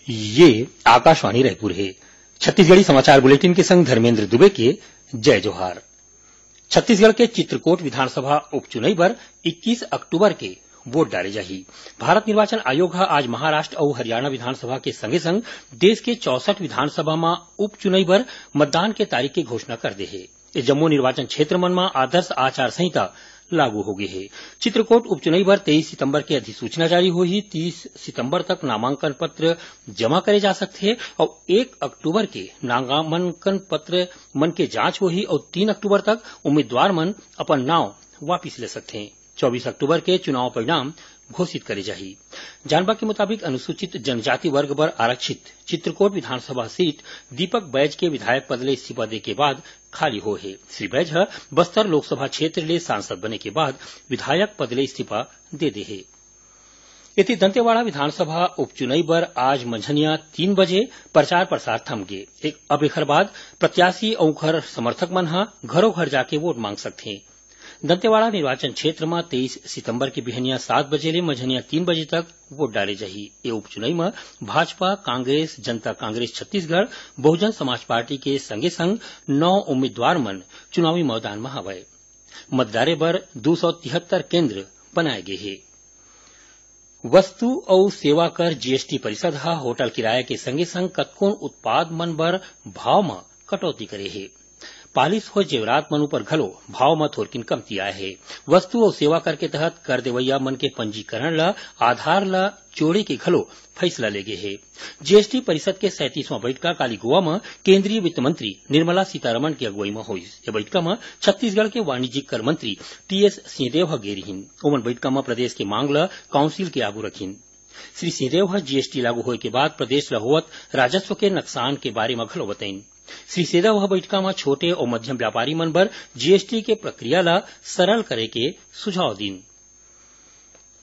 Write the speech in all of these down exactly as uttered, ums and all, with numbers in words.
ये आकाशवाणी रायपुर हे। छत्तीसगढ़ी समाचार बुलेटिन के संग धर्मेंद्र दुबे के जय जोहार। छत्तीसगढ़ के चित्रकोट विधानसभा उपचुनई बर इक्कीस अक्टूबर के वोट डारे जाही। भारत निर्वाचन आयोग ह आज महाराष्ट्र अउ हरियाणा विधानसभा के संगे संग देश के चौसठ विधानसभा म उपचुनई बर मतदान के तारीख के घोषणा कर दे हे। ये जम्मो निर्वाचन क्षेत्र मन म आदर्श आचार संहिता लागू हो गे हे। चित्रकोट उपचुनई बर तेईस सितंबर के अधिसूचना जारी होही। तीस सितंबर तक नामांकन पत्र जमा करे जा सकथे अउ एक अक्टूबर के नामांकन पत्र मन के जांच होही अउ तीन अक्टूबर तक उम्मीदवार मन अपन नाव वापिस ले सकथें। चौबीस अक्टूबर के चुनाव परिणाम घोषित करे जाही। जानबा के मुताबिक, अनुसूचित जनजाति वर्ग बर आरक्षित चित्रकोट विधानसभा सीट दीपक बैज के विधायक पद ले इस्तीफा दे के बाद खाली होए हे। श्री बैज ह बस्तर लोकसभा क्षेत्र ले सांसद बने के बाद विधायक पद ले इस्तीफा दे दे हे। एती दंतेवाड़ा विधानसभा उपचुनई बर आज मंझनिया तीन बजे प्रचार प्रसार थम गे। एक, अब एखर बाद प्रत्याशी अउ ओखर समर्थक मन ह घरो घर जाके वोट मांग सकथे। दंतेवाड़ा निर्वाचन क्षेत्र म तेईस सितंबर के बिहनिया सात बजे ले मंझनिया तीन बजे तक वोट डाले जाही। ए उपचुनई म भाजपा, कांग्रेस, जनता कांग्रेस छत्तीसगढ़, बहुजन समाज पार्टी के संगे संग नौ उम्मीदवार मन चुनावी मैदान म हवय। मत डारे बर दू सौ तिहत्तर केंद्र बनाए गे हे। वस्तु अउ सेवा कर जीएसटी परिषद ह होटल किराया के संगे संग कतकोन उत्पाद मन बर भाव म कटौती करे हे। पालिश होय जेवरात मन ऊपर घलो भाव म थोरकिन कमती आए हे। वस्तु अउ सेवा कर के तहत कर देवइया मन के पंजीकरण ल आधार ल जोड़े के घलो फैसला ले गे हे। जीएसटी परिषद के सैंतीसवां बैठका काली गोवा म केंद्रीय वित्त मंत्री निर्मला सीतारमण के अगुवई म होइस। ये बैठका म छत्तीसगढ़ के वाणिज्यिक कर मंत्री टीएस सिंहदेव ह गे रिहिन। ओमन बैठका म प्रदेश के मांग ल काउंसिल के आगू रखिन। श्री सिंहदेव ह जीएसटी लागू होए के बाद प्रदेश ल होवत राजस्व के नकसान के बारे म घलो बतइन। श्री सिंहदेव ह बैठका म छोटे अउ मध्यम व्यापारी मन बर जीएसटी के प्रक्रिया ल सरल करे के सुझाव दीन।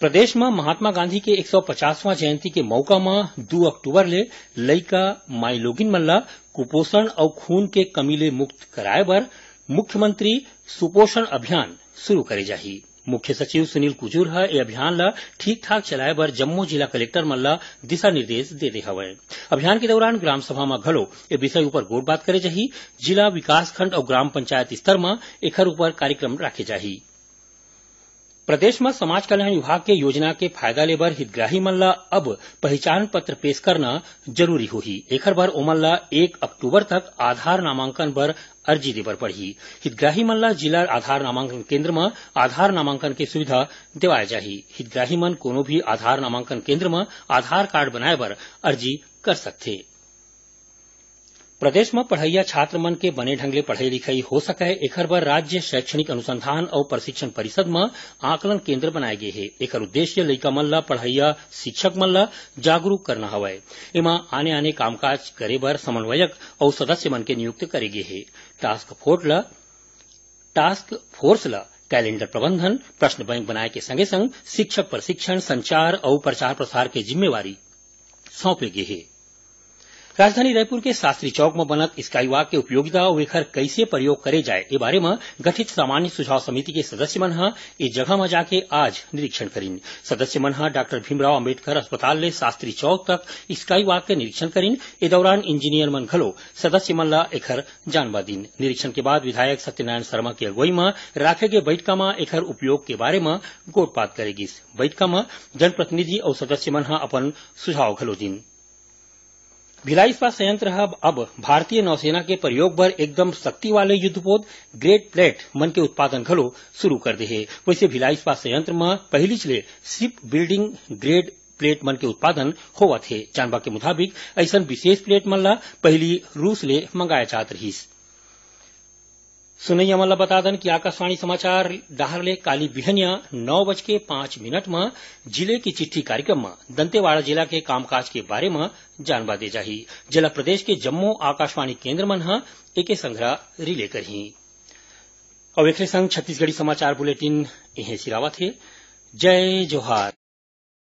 प्रदेश म महात्मा गांधी के एक सौ पचासवां जयंती के मौका म दू अक्टूबर ले लइका माईलोगिन मन ल कुपोषण अउ खून के कमी ले मुक्त कराए बर मुख्यमंत्री सुपोषण अभियान शुरू करे जाही। मुख्य सचिव सुनील कुजूर ह ए अभियान ल ठीक-ठाक चलाए बर जम्मो जिला कलेक्टर मन ल दिशा निर्देश दे दे हवय। अभियान के दौरान ग्राम सभा म घलो ए विषय उपर गोठबात करे जाही। जिला, विकासखंड अउ ग्राम पंचायत स्तर म एखर उपर कार्यक्रम राखे जाही। प्रदेश म समाज कल्याण विभाग के योजना के फायदा ले बर हितग्राही मन ल अब पहिचान पत्र पेश करना जरूरी होही। एखर बर ओमन ल एक अक्टूबर तक आधार नामांकन बर अर्जी दे बर पड़ही। हितग्राही मन ल जिला आधार नामांकन केंद्र म आधार नामांकन के सुविधा देवाय जाही। हितग्राही मन कोनो भी आधार नामांकन केंद्र म आधार कार्ड बनाए बर अर्जी कर सकथे। प्रदेश म पढ़इया छात्र मन के बने ढंग ले पढ़ई लिखई हो सकय, एखर बर राज्य शैक्षणिक अनुसंधान अउ प्रशिक्षण परिषद म आकलन केंद्र बनाए गे हे। एखर उद्देश्य लइका मन ल पढ़इया शिक्षक मन ल जागरूक करना हवय। एमा आने-आने कामकाज करे बर समन्वयक अउ सदस्य मन के नियुक्त करे गे हे। टास्क फोर्स ल, टास्क फोर्स ल कैलेंडर प्रबंधन, प्रश्न बैंक बनाए के संगे-संग शिक्षक प्रशिक्षण, संचार अउ प्रचार प्रसार के जिम्मेवारी सौंपे गे हे। राजधानी रायपुर के शास्त्री चौक म बनत स्काई वॉक के उपयोगिता अउ एखर कइसे प्रयोग करे जाए, ए बारे म गठित सामान्य सुझाव समिति के सदस्य मन ह ए जगह म जाके आज निरीक्षण करिन। सदस्य मन ह डॉक्टर भीमराव अंबेडकर अस्पताल ले शास्त्री चौक तक स्काई वॉक के निरीक्षण करिन। ए दौरान इंजीनियर मन घलो सदस्य मन ल एखर जानबा दीन। निरीक्षण के बाद विधायक सत्यनारायण शर्मा के अगुवई म राखे गे बैठका म एखर उपयोग के बारे म गोठबात करे गिस। बैठका म जनप्रतिनिधि अउ सदस्य मन ह अपन सुझाव घलो दीन। भिलाई इस्पात संयंत्र ह अब भारतीय नौसेना के प्रयोग बर एकदम शक्ति वाले युद्धपोत ग्रेड प्लेट मन के उत्पादन घलो शुरू कर दे हे। वैसे भिलाई इस्पात संयंत्र म पहिलीच ले शिप बिल्डिंग ग्रेड प्लेट मन के उत्पादन होवत हे। जानबा के मुताबिक, अइसन विशेष प्लेट मन ला पहिली रूस ले मंगाए जात रहिस। सुनैया मन ला बता दन कि आकाशवाणी समाचार डहार ले काली बिहनिया नौ बज के पाँच मिनट म जिले की चिट्ठी कार्यक्रम म दंतेवाड़ा जिला के कामकाज के बारे म जानबा दे जाही, जेला प्रदेश के जम्मो आकाशवाणी केंद्र मन ह एके संघरा रिले करही। अउ एखरे संग छत्तीसगढ़ी समाचार बुलेटिन इहें सिरावत हे। जय जोहार।